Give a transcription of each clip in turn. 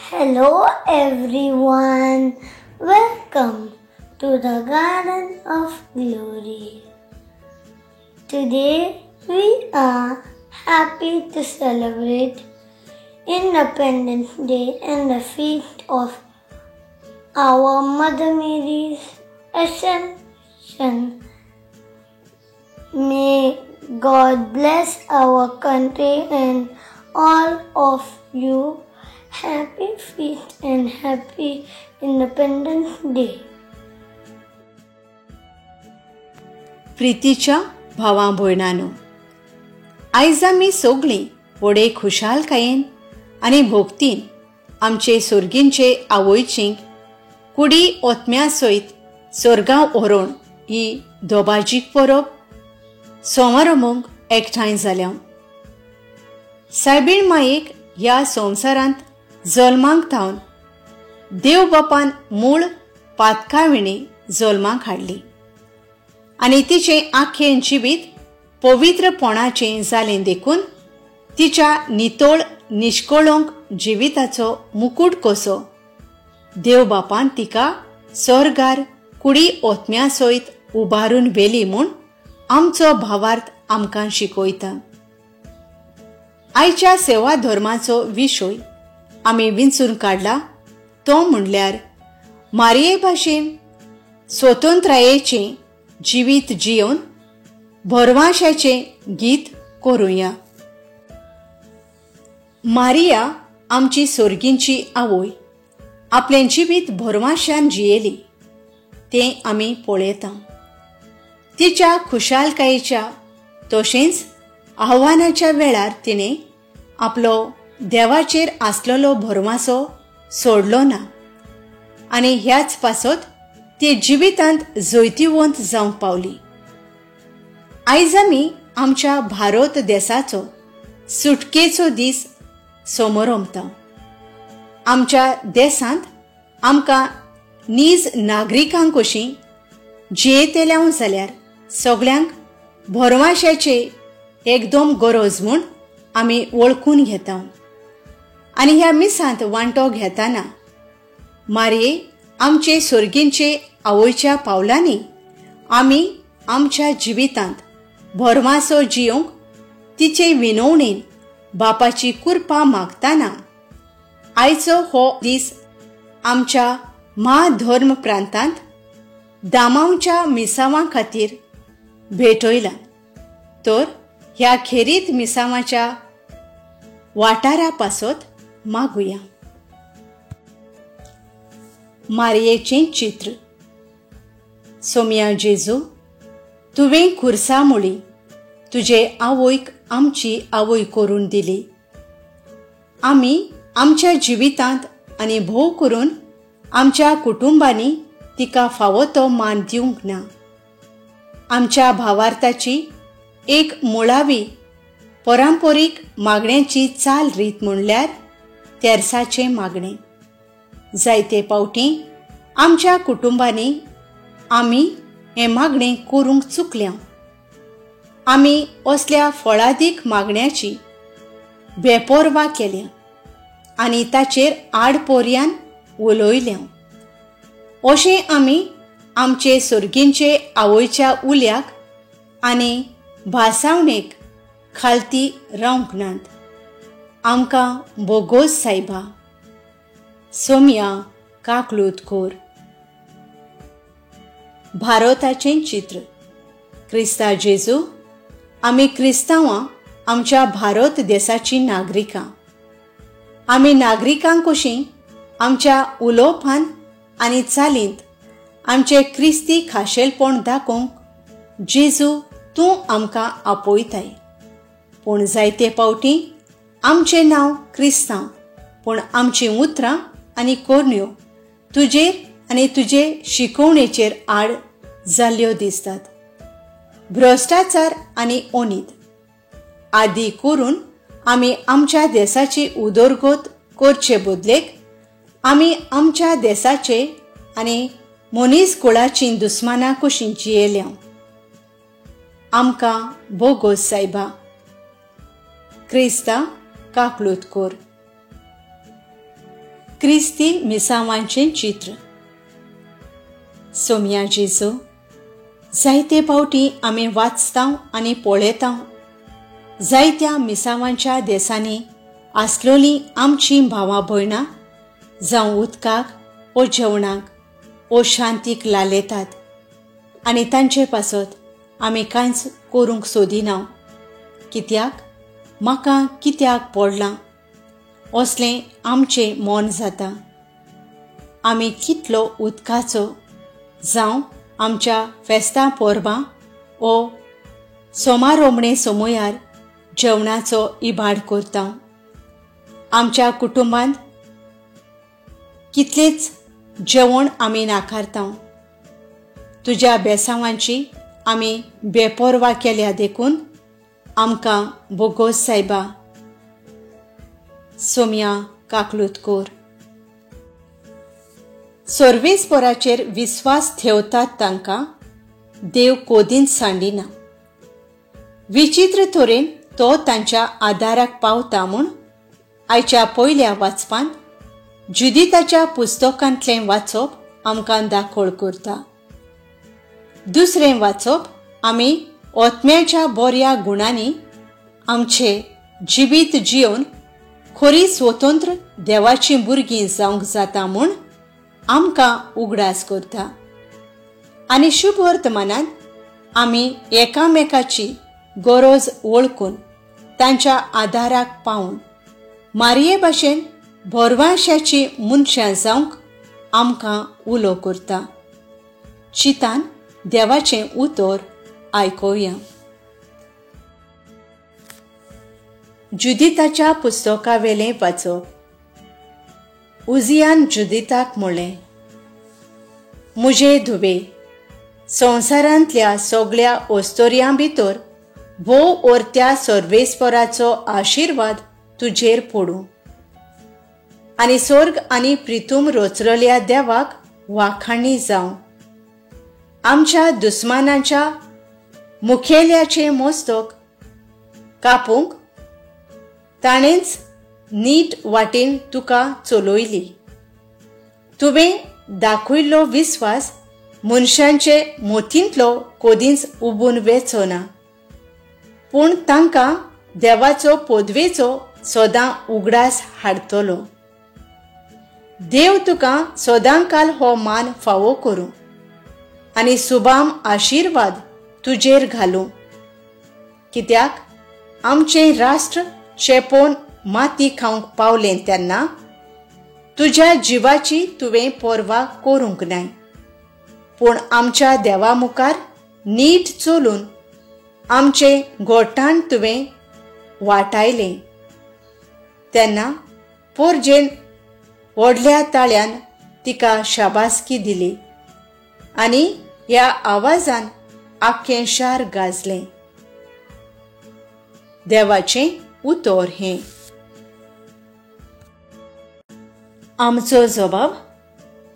Hello everyone, welcome to the Garden of Glory. Today we are happy to celebrate Independence Day and the feast of our Mother Mary's Ascension. May God bless our country and all of you. Happy Feast and Happy Independence Day. प्रितीच्या भावां भयणांनो, आयज आमी सगळीं व्हडे खुशालकायेन आनी भोक्तीन आमचे सोर्गींचे आवयची कुडी ओतम्या सयत सोर्गांव व्हरोन ही दोबाजीक परब सोमारमूंक एकठांय जाल्या. सायबीण मायेक ह्या संवसारांत जल्माक थावन देव बापान मूळ पातकाविणी जल्माक हाडली आनी तिचें आख्खें जिवीत पवित्रपणाचें जालें देखून तिच्या नितळ निश्कळंक जिविताचो मुकूट कसो देव बापान तिका सोर्गार कुडी ओतम्या सयत उबारून व्हेली म्हूण आमचो भावार्थ आमकां शिकयता. आयच्या सेवा धर्माचो विशय आमी विंचून काडला तो म्हणल्यार मारिये भाशेन स्वतंत्रायेचें जिवीत जियोवन भरवाशाचें गीत करुया. मारिया आमची सोर्गींची आवय आपलें जिवीत भरवाशान जियेली तें आमी पळयता. तिच्या खुशालकायेच्या तशेंच आव्हानाच्या वेळार तिणें आपलो देवाचेर आसलेलो भरवासो सोडलो ना आनी ह्याच पासत ती जिवितांत जैतिवंत जावंक पावली. आयज आमी आमच्या भारत देसाचो सुटकेचो दीस समोरमता. आमच्या देसांत आमकां नीज नागरिकांक कशीं जियेतल्याव जाल्यार सगळ्यांक भरवाशाचे एकदम गरज म्हूण आमी वळखून घेता आनी ह्या मिसांत वांटो घेताना मारये आमचे सोर्गींचे आवयच्या पावलांनी आमी आमच्या जिवितांत भरवासो जियोंक तिचे विनवणेन बापाची कृपा मागताना आयचो हो दीस आमच्या म्हाधर्म प्रांतांत दामांवच्या मिसावां खातीर भेटयला. तर ह्या खेरीत मिसावाच्या वाठारा पासत मागुया. मारयेचें चित्र. सोम्या जेजू, तुवें खुर्सा मुळी तुजे आवयक आमची आवय करून दिली. आमी आमच्या जिवितांत आनी भोव करून आमच्या कुटुंबांनी तिका फावो तो मान दिवंक ना. आमच्या भावार्थाची एक मुळावी परंपरीक मागण्याची चाल रीत म्हणल्यार तेरसाचें मागणें. जायते पावटी आमच्या कुटुंबांनी आमी हें मागणें करूंक चुकल्या. आमी असल्या फळादीक मागण्याची बेपोरवा केल्या आनी ताचेर आडपोरयान उलयल्या. अशें आमी आमचे सोर्गींचे आवयच्या उल्याक आनी भासावणेक खालती रावंक नात. आमकां बोगोस सायबा. सोम्या काकलूत कोर. भारताचें चित्र. क्रिस्ता जेजू, आमी क्रिस्तांवां आमच्या भारत देसाचीं नागरिकां. आमी नागरिकांक कशीं आमच्या उलोवपान आनी चालींत आमचें क्रिस्ती खाशेलपण दाखोवंक जेजू तूं आमकां आपयताय. पूण जायते पावटी आमचें नांव क्रिस्तांव, पूण आमचीं उतरां आनी करण्यो तुजेर आनी तुजे शिकवणेचेर आड जाल्ल्यो दिसतात. भ्रश्टाचार आनी ओनीत आदी करून आमी आमच्या देसाची उदरगत करचे बदलेक आमी आमच्या देसाचे आनी मनीस कुळाची दुस्मानां कशीं जियेल्या. आमकां बोगोस सायबा. क्रिस्ता काकलूत कोर. क्रिस्ती मिसांवांचें चित्र. सोमया जेजू, जायते फावटी आमी वाचता आनी पळयता जायत्या मिसांवांच्या देसांनी आसलोलीं आमचीं भावां भयणां जावं उदकाक ओ जेवणाक ओ शांतीक लालेतात आनी तांचे पासत आमी कांयच करूंक सोदिना. कित्याक म्हाका कित्याक पडलां असलें आमचें मन जाता. आमी कितलो उदकाचो जावं आमच्या फेस्तां परबां ओ सोमारोमणे समयार जेवणाचो इबाड करता. आमच्या कुटुंबांत कितलेंच जेवण आमी नाकारता. तुज्या बेसांवांची आमी बेपर्वा केल्या देखून आमकां बोगोस सायबा सोमया काकलूत कोर. सर्वेस्पराचेर विस्वास ठेवतात तांकां देव कोदींत सांडिना. विचित्र तरेन तो तांच्या आदाराक पावता म्हूण आयच्या पयल्या वाचपांत जुदिताच्या पुस्तकांतलें वाचप आमकां दाखोळ करता. दुसरें वाचप आमी आत्म्याच्या बऱ्या गुणांनी आमचे जिवीत जिवन खरी स्वतंत्र देवाचीं भुरगीं जावंक जाता म्हूण आमकां उगडास करता. आनी शुभ वर्तमानांत आमी एकामेकाची गरज वळखून तांच्या आदाराक पावून मारये भाशेन भरवांशाची मनशां जावंक आमकां उलो करता. चितान देवाचें उतर आयकुया. जुदिताच्या पुस्तकावेलें वाचप. उजियान जुदिताक म्हणलें, म्हजे धुवे, संवसारांतल्या सगळ्या ओस्तोरयां भितर भोव ओरत्या सर्वेस्पराचो आशिर्वाद तुजेर पडूं आनी स्वर्ग आनी प्रितूम रोचरल्या देवाक वाखाणी जावं. आमच्या दुस्मानाच्या मुखेल्याचें मस्तक कापूंक ताणेंच नीट वाटेन तुका चलयली. तुवें दाखयल्लो विस्वास मनशांचे मोतींतलो कोदींच उबून वेचो ना, पूण तांकां देवाचो पदवेचो सदां उगडास हाडटलो. देव तुका सदांकाल हो मान फावो करूं आनी सुबाम आशिर्वाद तुजेर घालूं. कित्याक आमचें राष्ट्र चेपोन माती खावंक पावलें तेन्ना तुज्या जिवाची तुवें पर्वा करूंक नाय, पूण आमच्या देवा मुखार नीट चलून आमचें गोठाण तुवें वाटायलें. तेन्ना पोरजेन व्हडल्या ताळ्यान तिका शाबासकी दिली आनी ह्या आवाजान आख्खें शार गाजलें. देवाचें उतर हें. आमचो जबाब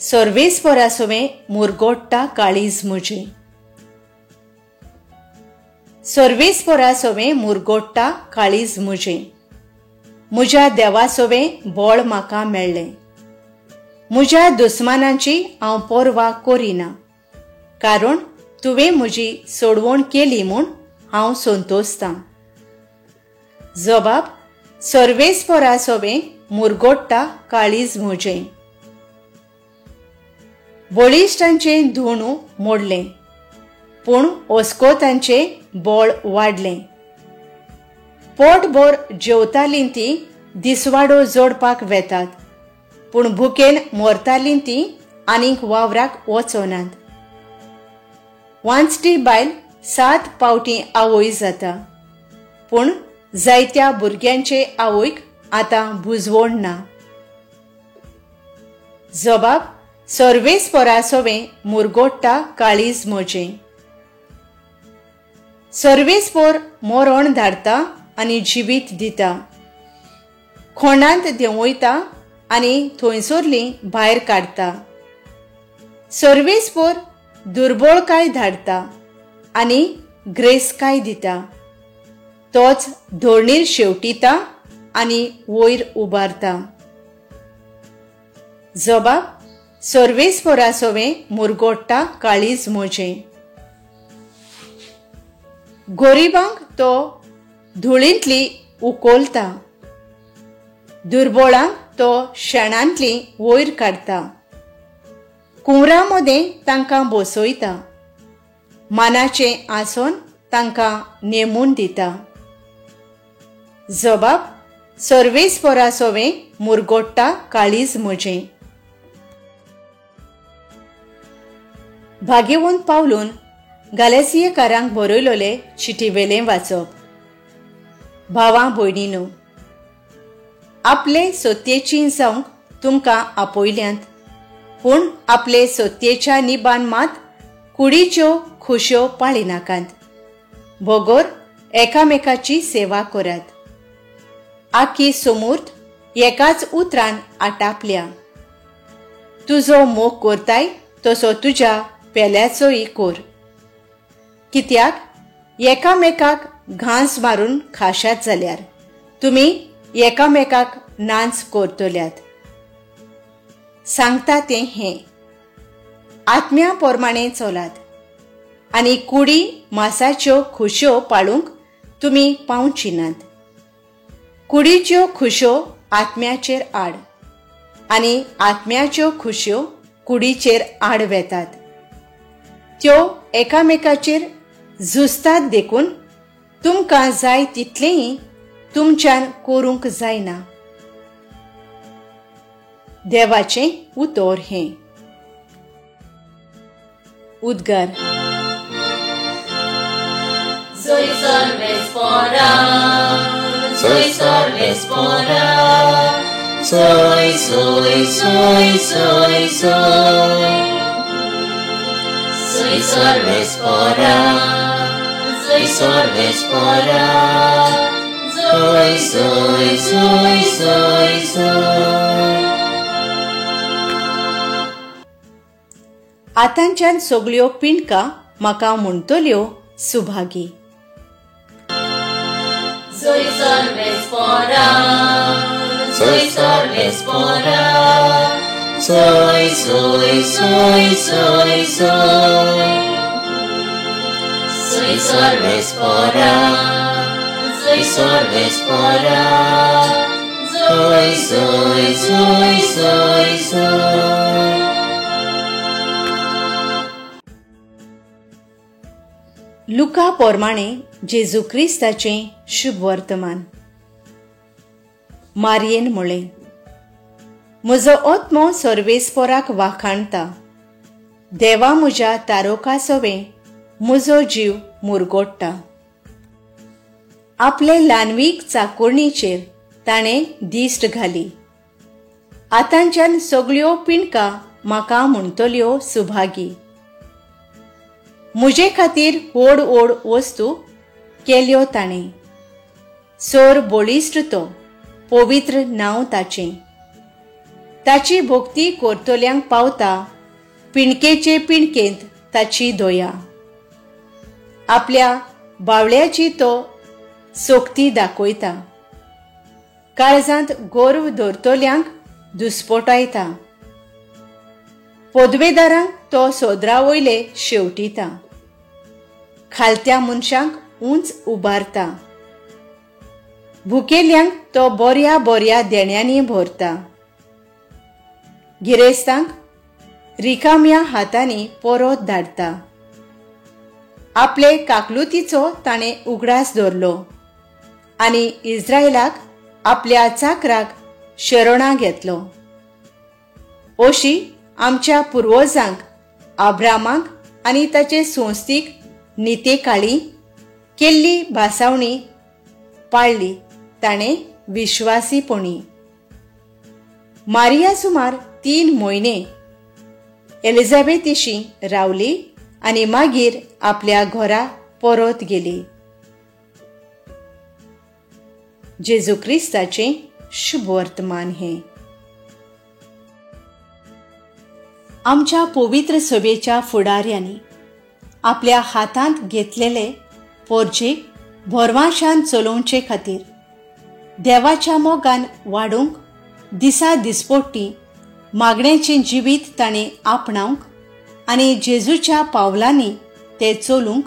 सर्वेस्परासवें मुरगोट्टा काळीज म्हजें. सर्वेस्परासवें मुरगोट्टा काळीज म्हजें. म्हज्या देवासवें बळ म्हाका मेळ्ळें. म्हज्या दुस्मानांची हांव पर्वा करिना, कारण तुवें म्हजी सोडवण केली म्हूण हांव संतोसतां. जबाब सर्वेस्परासवें मुरगोट्टा काळीज म्हजें. बळिश्टांचें धोणू मोडलें, पूण ओस्कोतांचें बळ वाडलें. पोटभर जेवतालीं तीं दिसवाडो जोडपाक वेतात, पूण भुकेन मरतालीं तीं आनीक वावराक वचनात. वांचटी बायल 7 फावटीं आवय जाता, पूण जायत्या भुरग्यांचे आवयक आतां बुजवण ना. जबाब सर्वेस्परासवें मुरगोट्टा काळीज म्हजें. सर्वेस्पर मरण धाडता आनी जिवीत दिता, खोंडांत देंवयता आनी थंयसरली भायर काडटा. सर्वेस्पर दुर्बळकाय धाडटा आनी ग्रेसकाय दिता, तोच धोरणीर शेवटिता आनी वयर उबारता. जबाब सर्वेस्पोरा सोवें मुरगोट्टा काळीज म्हजें. गोरिबांक तो धुळींतली उकोलता, दुर्बोळांक तो शेणांतली वयर काडटा, कुंवरा मदें तांकां बसयता, मानाचें आसन तांकां नेमून दिता. जबाब सर्वेस्पोरा सोवें मुरगोट्टा काळीज म्हजें. भाग्यवंत पावलून गालेसियेकारांक बरयलोले चिटीवेलें वाचप. भावां भयणीनो, आपले सत्येची जावंक तुमकां आपयल्यांत, पूण आपले सत्येच्या निबान मात कुडीच्यो खुश्यो पाळिनाकात, बगर एकामेकाची सेवा करात. आखी सोमूर्त एकाच उतरान आटापल्या, तुजो मोग करताय तसो तुज्या पेल्याचोय कोर. कित्याक एकामेकाक घांस मारून खाशात जाल्यार तुमी एकामेकाक नाच करतल्यात. सांगता तें हें, आत्म्या प्रमाणे चलात आनी कुडी मासाच्यो खुश्यो पाळूंक तुमी पावची नात. कुडीच्यो खुश्यो आत्म्याचेर आड आनी आत्म्याच्यो खुश्यो कुडीचेर आड वेतात, त्यो एकामेकाचेर झुजतात, देखून तुमकां जाय तितलेंय तुमच्यान करूंक जायना. देवाचें उतर हें. उद्गार. Soy सर्वेस्पोरा, soy, soy, soy, soy, soy. Soy सर्वेस्पोरा, soy सर्वेस्पोरा, soy, soy, soy, soy, soy. आतांच्यान सगळ्यो पिंडका म्हाका म्हणटल्यो Subhagi. Soy सर्वेस्पोरा, soy सर्वेस्पोरा, soy, soy, soy, soy, soy. Soy सर्वेस्पोरा, soy सर्वेस्पोरा, soy, soy, soy, soy, soy. लुका प्रमाणे जेजू क्रिस्ताचें शुभ वर्तमान. मारयेन म्हळें, म्हजो आत्मो सर्वेस्पोराक वाखाणता, देवा म्हज्या तारोका सवें म्हजो जीव मुरगोट्टा. आपले ल्हानवीक चाकोरणीचेर ताणें दिश्ट घाली. आतांच्यान सगळ्यो पिंडका म्हाका म्हणटल्यो सुभागी. म्हजे खातीर व्हड व्हड वस्तू केल्यो ताणें, सोर बळिश्ट तो, पवित्र नांव ताचें. ताची भक्ती करतल्यांक पावता, पिंडकेचे पिंडकेंत ताची दया. आपल्या बावळ्याची तो सोक्ती दाखयता, काळजांत गर्व धरतल्यांक दुस्पोटायता. पदवेदारांक तो सोदरा वयले शेवटिता, खालत्या मनशांक उंच उबारता. भुकेल्यांक तो बऱ्या बऱ्या देण्यांनी भरता, गिरेस्तांक रिकाम्या हातांनी परत धाडटा. आपले काकलुतीचो ताणें उगडास दवरलो आनी इस्रायलाक आपल्या चाकराक शरणां घेतलो. अशी आमच्या पुर्वजांक आब्रामाक आनी ताचे संस्थीक नितेकाळी केल्ली भासावणी पाळ्ळी ताणें विश्वासीपणी. मारिया सुमार 3 म्हयने एलिझाबेथीशी रावली आनी मागीर आपल्या घरा परत गेली. जेजू क्रिस्ताचें शुभ वर्तमान हें. आमच्या पवित्र सभेच्या फुडाऱ्यांनी आपल्या हातांत घेतलेले पोरजेक भरवाशान चलोवचे खातीर देवाच्या मोगान वाडूंक दिसा दिसपोटी मागण्याचें जिवीत ताणें आपणावंक आनी जेजूच्या पावलांनी ते चलूंक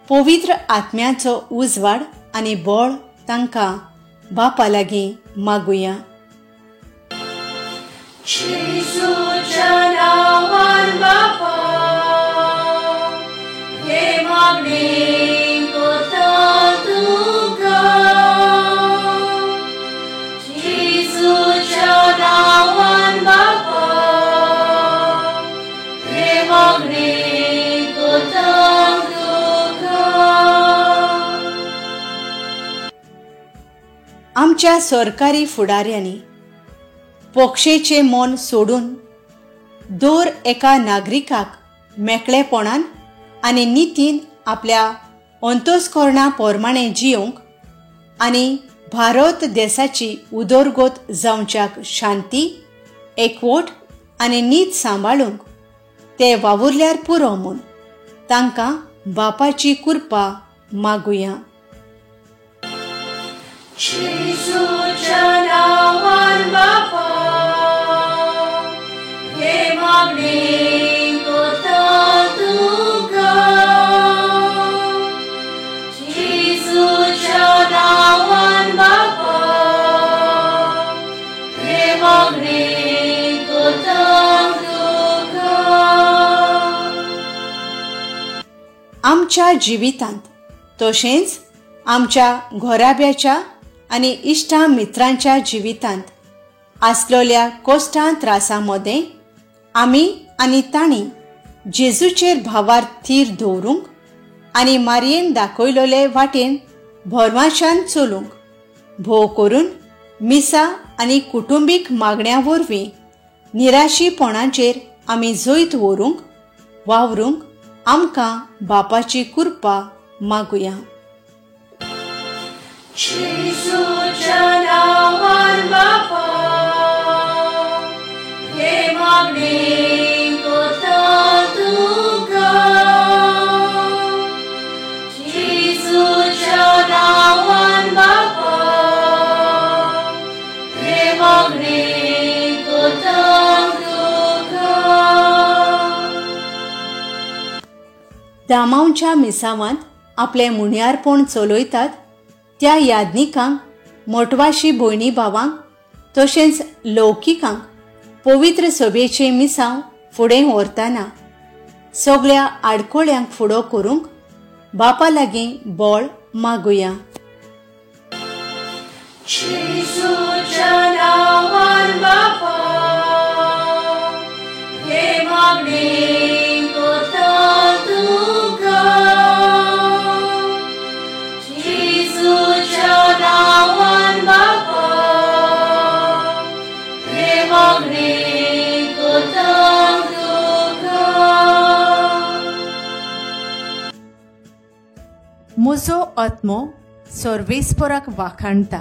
पवित्र आत्म्याचो उजवाड आनी बळ तांकां बापा लागीं मागुया. जेजूच्या नांवान बापा हे मागणें कोता तुका, जेजूच्या नांवान बापा हे मागणें कोता तुका. आमच्या सरकारी फुडाऱ्यांनी पक्षेचें मन सोडून दर एका नागरिकाक मेकळेपणान आनी नितीन आपल्या अंतस्करणा प्रमाणे जियोंक आनी भारत देशाची उदरगत जावच्याक शांती, एकवट आनी नीत सांबाळूंक ते वावुरल्यार पुरो म्हूण तांकां बापाची कृपा मागुया. जेजूच्या नांवान बापा हे मागणें कोता तुका, जेजूच्या नांवान बापा हे मागणें कोता तुका. आमच्या जिवितांत तशेंच आमच्या घराब्याच्या आनी इश्टा मित्रांच्या जिवितांत आसलेल्या कश्टां त्रासां मदें आमी आनी तांणी जेजूचेर भावार थीर दवरूंक आनी मारयेन दाखयलेले वाटेन भरमाशान चलूंक भोव करून मिसा आनी कुटुंबीक मागण्या वरवीं निराशीपणाचेर आमी जैत व्हरूंक वावरूंक आमकां बापाची कृपा मागुया. जेजूच्या नांवान बापा हे मागणें कोता तुका, जेजूच्या नांवान बापा हे मागणें कोता तुका. दामांवच्या मिसावांत आपलें मुणयारपण चलयतात त्या याज्ञिकांक, मोटवाशी भयणी भावांक तशेंच लौकिकांक पवित्र सभेचें मिसांव फुडें व्हरतना सगळ्या आडखळ्यांक फुडो करूंक बापा लागीं बळ मागुया. जेजूच्या नांवान बापा हे मागणें कोता तुका, जेजूच्या नांवान बापा हे मागणें कोता तुका. म्हजो आत्मो सर्वेस्पराक वाखाणता.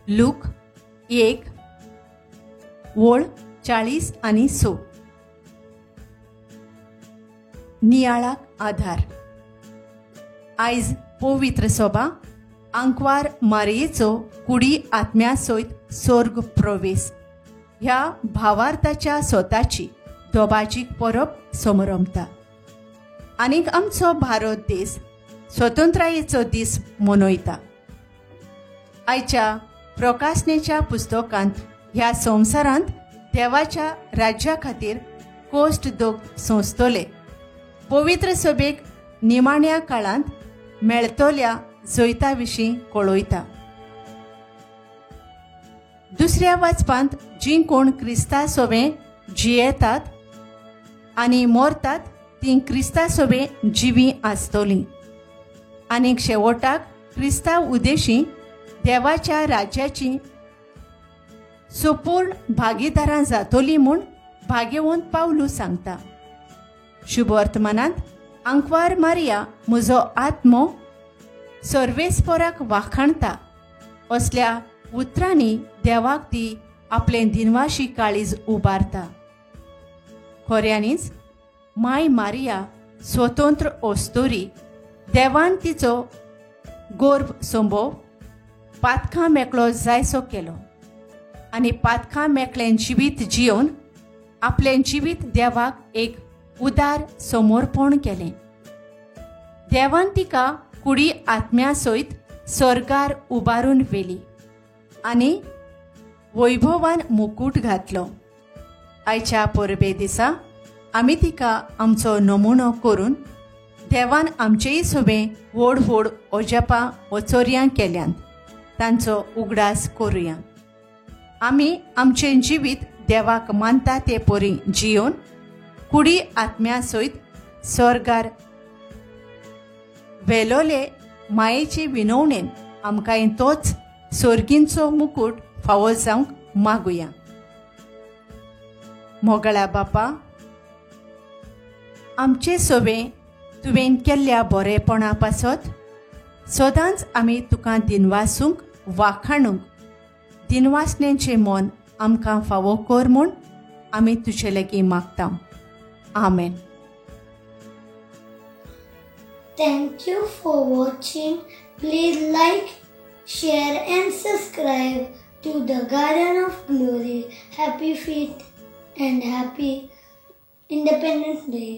लूक 1:40-6. नियाळाक आधार. आयज पवित्र सभा आंकवार मारयेचो कुडी आत्म्या सयत स्वर्ग प्रवेश ह्या भावार्थाच्या स्वताची दोबाजीक परब समरमता. आनीक आमचो भारत देश स्वतंत्रायेचो दीस मनयता. आयच्या प्रकाशनेच्या पुस्तकांत ह्या संवसारांत देवाच्या राज्या खातीर कोश्ट दोग सोंसतले पवित्र सभेक निमाण्या काळांत मेळतल्या जैता विशीं कळयता. दुसऱ्या वाचपांत जीं कोण क्रिस्ता सोबें जियेतात आनी मरतात तीं क्रिस्ता सोबें जिवीं आसतलीं आनीक शेवटाक क्रिस्ता उदेशी देवाच्या राज्याची सुपूर्ण भागीदारां जातोली म्हूण भाग्यवंत पावलू सांगता. शुभवर्तमानांत आंकवार मारिया म्हजो आत्मो सर्वेस्पराक वाखाणता असल्या उतरांनी देवाक ती आपलें दिनवाशी काळीज उबारता. खऱ्यांनीच माय मारिया स्वतंत्र अस्तोरी देवान तिचो गर्भ संभव पातकां मेकळो जायसो केलो आनी पातकां मेकळें जिवीत जियोवन आपलें जिवीत देवाक एक उदार समर्पण केलें. देवान तिका कुडी आत्म्या सयत स्वर्गार उबारून व्हेली आनी वैभवान मुकूट घातलो. आयच्या परबे दिसा आमी तिका आमचो नमुनो करून देवान आमचेय सोबें व्हड व्हड अजापां वचोरयां केल्यांत तांचो उगडास करुया. आमी आमचें जिवीत देवाक मानता ते परी जियोवन कुडी आत्म्या सयत स्वर्गार वेलोले मायेचे विनवणेन आमकांय तोच सोर्गींचो मुकूट फावो जावंक मागुया. मोगळा बापा, आमचे सोबें तुवें केल्ल्या बरेपणा पासत सदांच आमी तुका दिनवासूंक वाखाणूंक दिनवासण्याचें मन आमकां फावो कर म्हूण आमी तुजे लागीं मागता. आमेन. Thank you for watching. Please like, share and subscribe to the Garden of Glory. Happy Feast and Happy Independence Day.